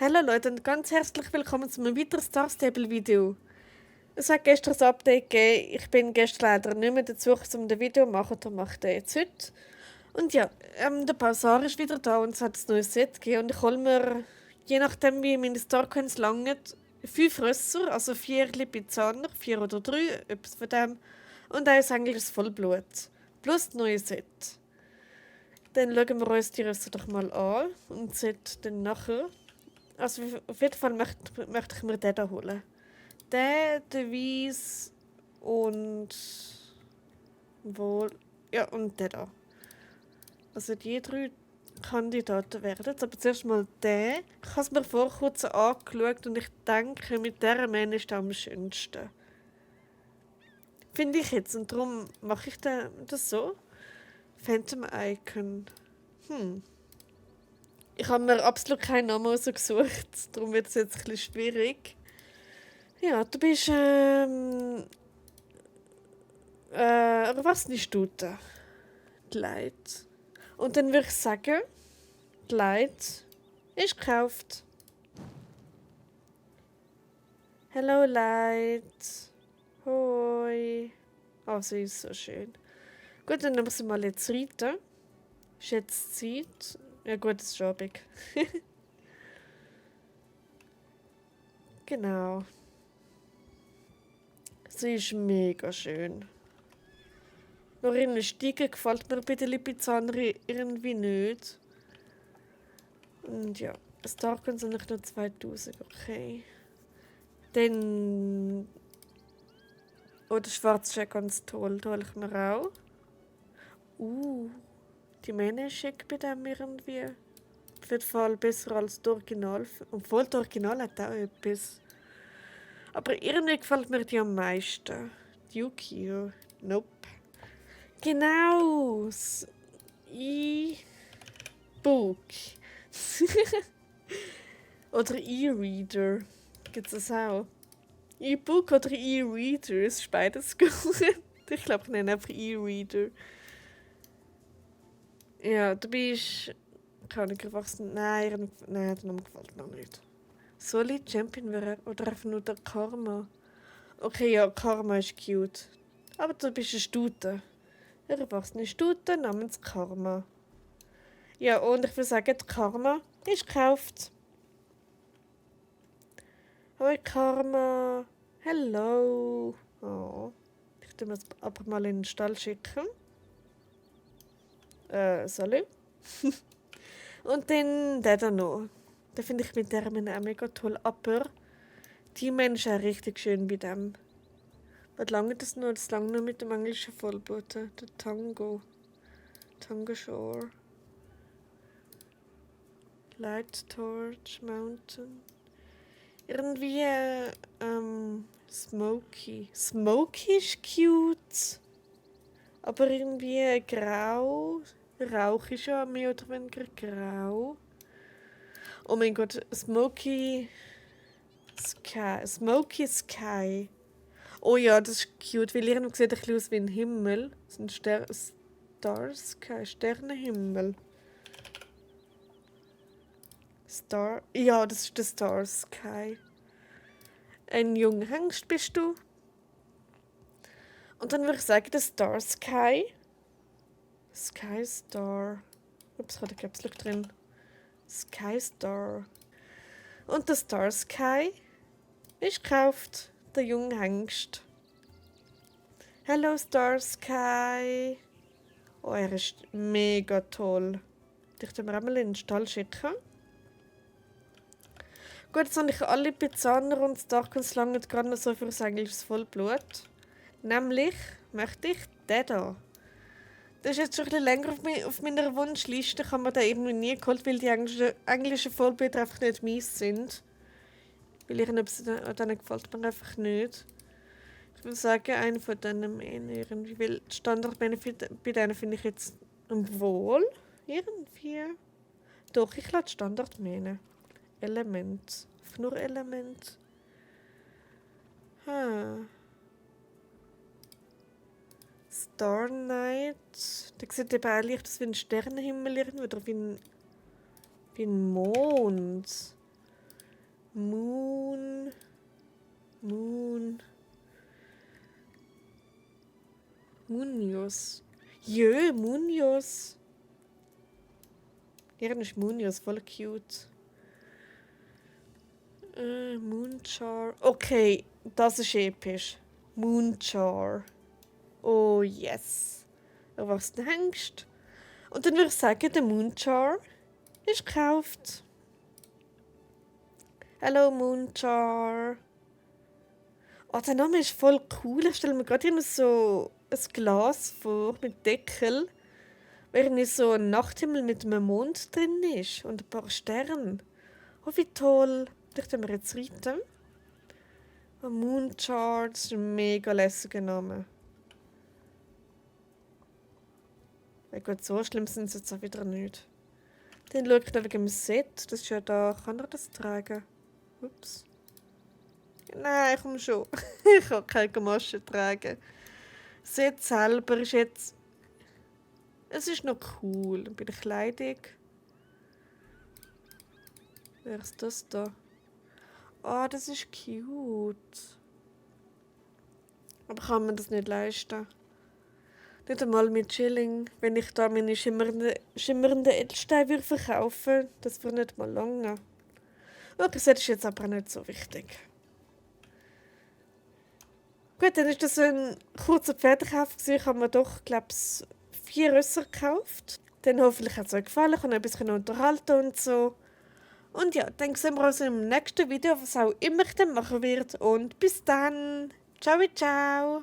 Hallo Leute und ganz herzlich willkommen zu einem weiteren Star Stable Video. Es hat gestern ein Update gegeben. Ich bin gestern leider nicht mehr dazu gekommen, um das Video zu machen, darum mache ich das jetzt heute. Und ja, der Pausar ist wieder da und es hat ein neues Set gegeben und ich hole mir, je nachdem wie meine Starcoins langen, 5 Rösser, also 4 Lipizzaner, 4 oder 3, etwas von dem. Und eins englisches Vollblut. Plus das neue Set. Dann schauen wir uns die Rösser doch mal an und das Set dann nachher. Also auf jeden Fall möchte ich mir den da holen. Den Weiss und wohl. Ja, und den da. Also die 3 Kandidaten werden. Aber zuerst mal den. Ich habe es mir vor kurzem angeschaut und ich denke, mit dieser Mähne ist der am schönsten. Finde ich jetzt. Und darum mache ich das so. Phantom Icon. Ich habe mir absolut keinen Namen rausgesucht. Darum wird es jetzt ein bisschen schwierig. Ja, du bist erwachsene Stute. Die Leid. Und dann würde ich sagen, die Leid ist gekauft. Hello Leid. Hoi. Oh, sie ist so schön. Gut, dann nehmen wir sie mal jetzt rein. Ist jetzt Zeit. Ja gut, es ist Abend. Genau. Sie ist mega schön. Nur ihren Stiegen gefällt mir bei den Lipizzaner irgendwie nicht. Und ja, Starcoin sind nicht nur 2000, okay. Dann. Oh, der Schwarze ist ja ganz toll, da hole ich mir auch. Die Mähne ist schick bei dem irgendwie. Auf jeden Fall besser als das Original. Obwohl, das Original hat auch etwas. Aber irgendwie gefällt mir die am meisten. Die Yukio. Nope. Genau. Das E-Book. Oder E-Reader. Gibt es das auch? E-Book oder E-Reader? Es ist beides gut. Ich glaube, ich nenne einfach E-Reader. Ja, du bist. Kann ich erwachsen. Nein, der Name gefällt mir nicht. Soll ich Champion werden? Oder einfach nur der Karma? Okay, ja, Karma ist cute. Aber du bist eine Stute. Eine erwachsene Stute namens Karma. Ja, und ich will sagen, die Karma ist gekauft. Hoi Karma. Hello. Oh. Ich tue mir das aber mal in den Stall schicken. Salut. Und dann der da noch. Den finde ich mit der auch mega toll. Aber die Menschen ist auch richtig schön bei dem. Was lange das noch? Das lange nur mit dem englischen Vollboten. Der Tango. Tango Shore. Light Torch Mountain. Irgendwie Smoky. Smoky ist cute. Aber irgendwie grau. Rauch ist ja mehr oder weniger grau. Oh mein Gott, Smoky Sky. Smoky Sky. Oh ja, das ist cute, weil irgendwie sieht ein bisschen aus wie ein Himmel. Das ist ein Star Sky, Sternenhimmel. Ja, das ist der Star Sky. Ein junger Hengst bist du. Und dann würde ich sagen, der Star Sky. Sky Star. Ups, ich habe den Caps Lock drin. Sky Star. Und der Star Sky ist gekauft. Der junge Hengst. Hello Star Sky. Oh, er ist mega toll. Ich tue mir einmal in den Stall schicken. Gut, jetzt habe ich alle Pizzaner und Starcoins lange gerade noch so für ein englisches Vollblut. Nämlich möchte ich den hier. Das ist jetzt schon ein bisschen länger auf meiner Wunschliste. Ich habe mir den irgendwie nie geholt, weil die englischen Vollblüter einfach nicht mies sind. Weil denen gefällt mir einfach nicht. Ich würde sagen, einer von denen Mähnen irgendwie. Weil die Standardbenefit bei denen finde ich jetzt wohl. Irgendwie. Doch, ich lasse Standardmähne. Element. Einfach nur Element. Star Night. Der sieht eben auch leicht aus wie ein Sternenhimmel oder wie ein Mond. Moon. Munios. Jö, Munios. Hier ist Munios, voll cute. Moonchar. Okay, das ist episch. Moonchar. Oh yes. Was denkst du? Und dann würde ich sagen, der Moonchar ist gekauft. Hallo Moonchar. Oh, der Name ist voll cool. Ich stelle mir gerade immer so ein Glas vor mit Deckel, während so ein Nachthimmel mit einem Mond drin ist und ein paar Sternen. Oh, wie toll. Ich tue mir jetzt reiten. Oh, Moonchar, das ist ein mega lässiger Name. Ja gut, so schlimm sind sie jetzt auch wieder nicht. Dann schaue ich noch wegen dem Set. Das ist ja da. Kann er das tragen? Ups. Nein, komm schon. Ich kann keine Gamaschen tragen. Das Set selber ist jetzt... Es ist noch cool. Bei der Kleidung... Wer ist das da? Oh, das ist cute. Aber kann man das nicht leisten? Nicht einmal mit Chilling. Wenn ich da meine schimmernden Edelsteine verkaufen würde, das würde nicht mal lange. Okay, das ist jetzt aber nicht so wichtig. Gut, dann ist das ein kurzer Pferdekauf. Ich habe mir doch, glaube ich, 4 Rösser gekauft. Dann hoffentlich hat es euch gefallen. Ich kann ein bisschen unterhalten und so. Und ja, dann sehen wir uns im nächsten Video, was auch immer ich dann machen werde. Und bis dann. Ciao, ciao.